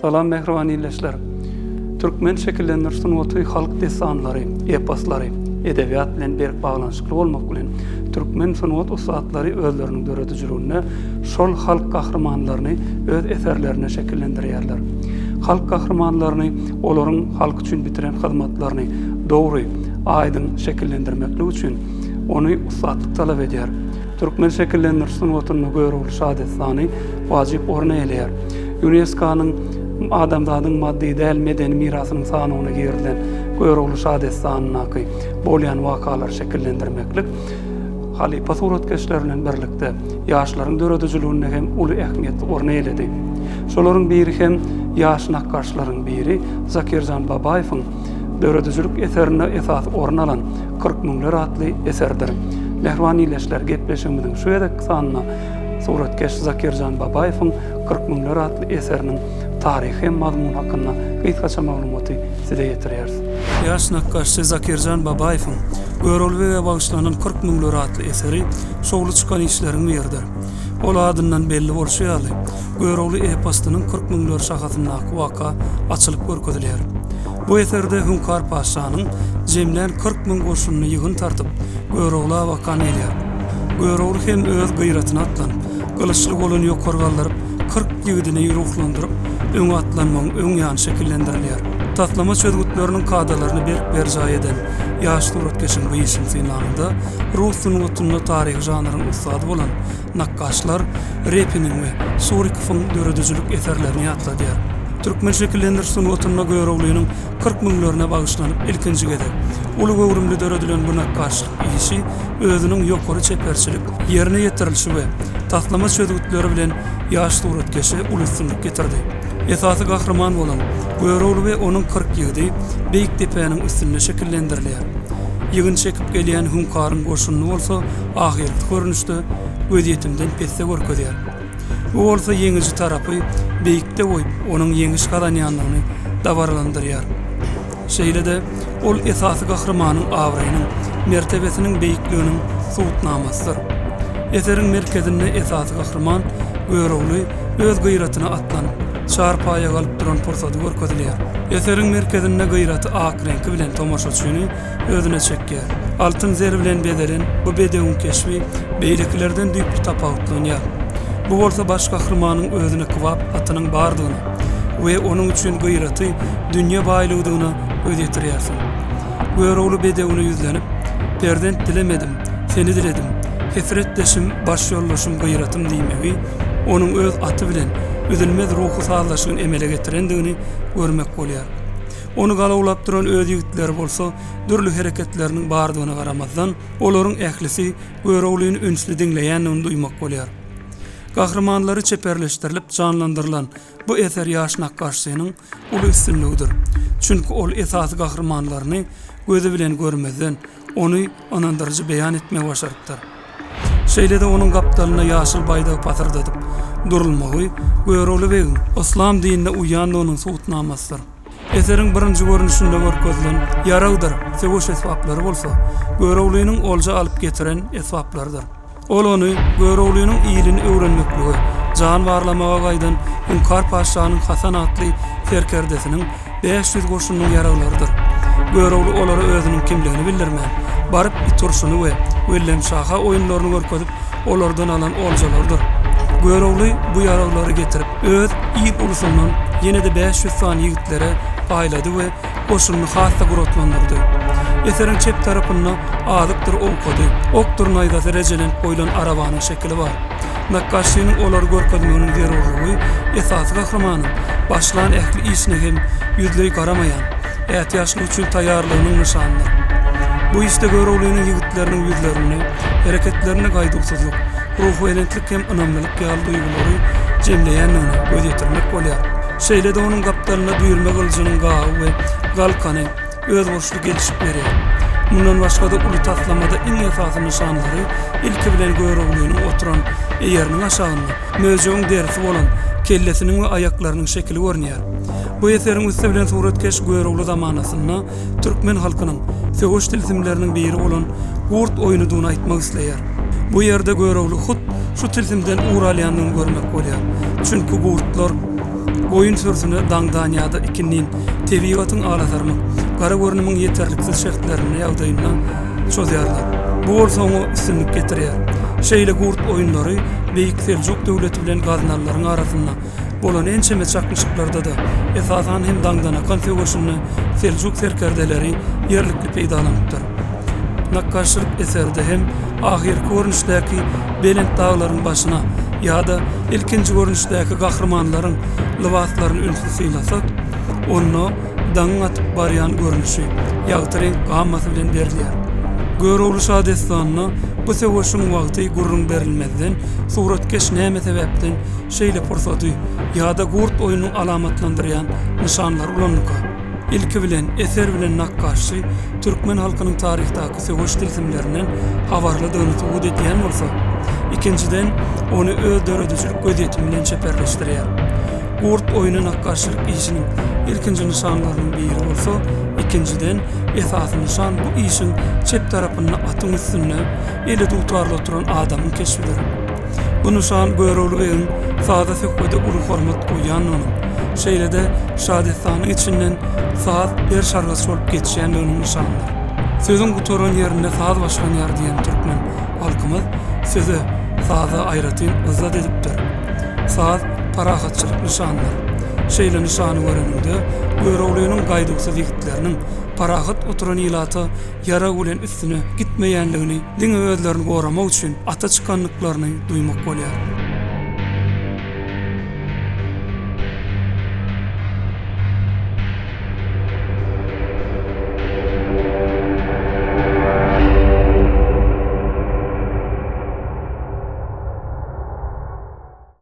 Salam mähriban ildeşler! Türkmen şekillendiriş sungaty halk dessanlary, eposlary, edebiýat bilen berk baglanyşykly bolmak bilen, türkmen sungat ussatlary özleriniň döredijiliginde şol halk gahrymanlaryny öz eserlerinde şekillendirýärler. Halk gahrymanlaryny, olaryň halk üçin bitiren hyzmatlaryny dogry, aýdyň şekillendirmeklik üçin ony ussatlyk talap edýär. Türkmen şekillendiriş sungatynda Görogly şadessany wajyp orun eýeleýär. Ýunesko-nyň Adamzadyň maddy däl medeni mirasynyň sanawyna girizilen Görogly şadessanyndaky bolýan wakalary şekillendirmeklik halypa suratkeşler bilen birlikde ýaşlaryň döredijiliginde hem uly ähmiýetli orun eýeledi. Şolaryň biri hem ýaş nakgaşlaryň biri Zakirjan Babaýewiň döredijilik eserinde esasy orun alan 40 müňler atly eseridir. Mähriban ildeşler, gepleşigimiziň şu gezekki sanynda suratkeş Zakirjan Babaýewiň 40 müňler atly eseriniň taryhy hem mazmuny hakynda gysgaça maglumaty size ýetirýäris. Ýaş nakgaşçy Zakirjan Babaýewiň Görogly bege bagyşlanan 40 müňler atly eseri şowly çykan işleriň biridir. Ol adyndan belli bolşy ýaly, Görogly eposynyň 40 müňler şahasyndaky waka açylyp görkezilýär. Bu eserde Hüňkar patyşanyň jemlän 40 müň goşunyny ýygyn tartyp, Görogla bakan gelýär. Görogly hem öz gyratyna atlanyp, gylyçly goluny ýokary galdyryp, 40 ýigidini ruhlandyryp, öňe atlanmagyň öň ýany şekillendirilýär. Taslama çözgütleriniň kadalaryny berk berjaý eden ýaş suratkeşiň bu işini synlanyňda, rus sungatynda taryhy žanryň ussady bolan nakgaşlar Repiniň we Surikowyň döredijilik eserlerini ýatladýar. Türkmen şekillendiriş sungatynda Göroglynyň 40 müňlerine bagyşlanyp ilkinji gezek uly göwrümli döredilen bu nakgaşlyk işi özüniň ýokary çeperçilik ýerine ýetirilişi we taslama çözgütleri bilen ýaş suratkeşe uly üstünlik getirdi. Esasy gahryman bolan Görogly we onuň 40 ýigidi beýik depäniň üstünde şekillendirilýär. Ýygyn çekip gelýän Hüňkaryň goşunyny bolsa ahyrky görnüşde gözýetimden pesde görkezýär. Bu bolsa ýeňiji tarapy beýikde goýup, onuň ýeňiş gazanýandygyny dabaralandyrýar. Şeýle-de, ol esasy gahrymanyň abraýynyň, mertebesiniň beýikliginiň subutnamasydyr. Eseriň merkezinde esasy gahryman Görogly öz gyratyna atlanyp, çarpaýa galyp duran pursady görkezilýär. Eseriň merkezinde gyraty ak reňki bilen tomaşaçyny özüne çekýär. Altyn zer bilen bezelen bu bedewiň keşbi beýlekilerden düýpli tapawutlanýar. Bu bolsa baş gahrymanyň özüne kybap atynyň bardygyna we onuň üçin gyraty dünýe baýlygydygyna göz ýetirýärsiň. Görogly bedewine ýüzlenip, Perzent dilemedim, seni diledim, hesretdeşim, baş ýoldaşym gyratym diýmegi onuň öz aty bilen üzülmez ruhy sazlaşygyny emele getirendigini görmek bolýar. Ony galawlap duran öz ýigitleri bolsa dürli hereketleriniň bardygyna garamazdan, olaryň ählisi Göroglyny ünsli diňleýändigini duýmak bolýar. Gahrymanlary çeperleşdirilip janlandyrylan bu eser ýaş nakgaşçynyň uly üstünligidir. Çünki ol esasy gahrymanlaryny gözi bilen görmezden, ony ynandyryjy beýan etmegi başarypdyr. Şeýle-de onuň gapdalynda ýaşyl baýdagy pasyrdadyp durulmagy Görogly begiň yslam dinine uýandygynyň subutnamasydyr. Eseriň birinji görnüşinde görkezilen ýaragdyr söweş esbaplary bolsa Göroglynyň olja alyp getiren esbaplarydyr. Ol ony Göroglynyň ilini öwrenmeklige, jan barlamaga gaýdan Hüňkar patyşanyň Hasan atly serkerdesiniň 500 goşunynyň ýaraglarydyr. Görogly olara özüniň kimligini bildirmän, baryp it urşuny we Wellemşaha oýunlaryny görkezip, olardan alan oljalarydyr. Görogly bu ýaraglary getirip, öz il-ulusyndan ýene-de 500 sany ýigitlere paýlady we goşunyny has-da guratlandyrdy. Eseriň çep tarapynda azykdyr owkady, okdur naýzasy rejelenip goýlan arabanyň şekili bar. Nakgaşçynyň olary görkezmeginiň zerurlygy esasy gahrymanyň başlan ähli işine hem ýüzleý garamaýan, ätiýaçlyk üçin taýýarlygynyň nyşanydyr. Bu işde Göroglynyň ýigitleriniň ýüzlerinde, hereketlerinde gaýduwsyzlyk, ruhubelentlik hem ynamlylyk ýaly duýgulary jemleýändigine göz ýetirmek bolýar. Şeýle-de onuň gapdalynda düýrme gylyjynyň gaby we galkany, özboluşly gelşik berýär. Mundan başga-da uly taslamada iň esasy nyşanlary ilki bilen Göroglynyň oturan eýeriniň aşagynda möjegiň derisi bolan kellesiniň we aýaklarynyň şekili görünýär. Bu eseriň üsti bilen suratkeş Görogly zamanasynda türkmen halkynyň söweş tilsimleriniň biri bolan gurt oýnudygyny aýtmak isleýär. Bu ýerde Görogly hut şu tilsimden ugur alýandygyny görmek bolýar. Çünki gurtlar. Goýun sürüsine daňdan ýa-da ikindin, tebigatyň alasarmyk, gara görnümiň ýeterliksiz şertlerinde ýagdaýynda çozýarlar. Bu bolsa oňa üstünlik getirýär. Şeýle gurt oýunlary Beýik Seljuk döwleti bilen gaznalylaryň arasynda bolan ençeme çaknyşyklarda-da, esasan hem Daňdanakan söweşinde seljuk serkerdeleri ýerlikli peýdalanypdyr. Nakgaşçylyk eserde hem ahyrky görnüşdäki belent daglaryň başyna ýa-da ilkinji görnüşdäki gahrymanlaryň lybaslaryny ünsli synlasak, onda daňyň atyp barýan görnüşi ýagty reňk gammasy bilen berilýär. Görogly şadessanyna bu söweşiň wagty gürrüň berilmezden, suratkeş näme sebäpden şeýle pursady ýa-da gurt oýnuny alamatlandyrýan nyşanlary ulandyka? Ilki bilen, eser bilen nakgaşçy türkmen halkynyň taryhdaky söweş tilsimlerinden habarlydygyny subut edýän bolsa, ikinjiden, ony öz döredijilik gözýetimi bilen çeperleşdirýär. Gurt oýny nakgaşçylyk işiniň ilkinji nyşanlarynyň biri bolsa, ikinjiden, esasy nyşan bu işiň çep tarapynda atyň üstünde eli dutarly oturan adamyň keşbidir. Bu nyşan Görogly begiň saza-söhbede uly hormat goýýandygynyň, şeýle-de şadessanyň içinden saz eriş-argaç bolup geçýändiginiň nyşanydyr. Sözüň gutaran ýerinde saz başlanýar diýen türkmen halkymyz söze, saza aýratyn yzzat edipdir. Saz parahatçylyk nyşanydyr. Şeýle nyşany göreniňde, Göroglynyň gaýduwsyz ýigitleriniň parahat oturan ilata ýarag bilen üstüne gitmeýänligini, diňe özlerini goramak üçin ata çykandyklaryny duýmak bolýar.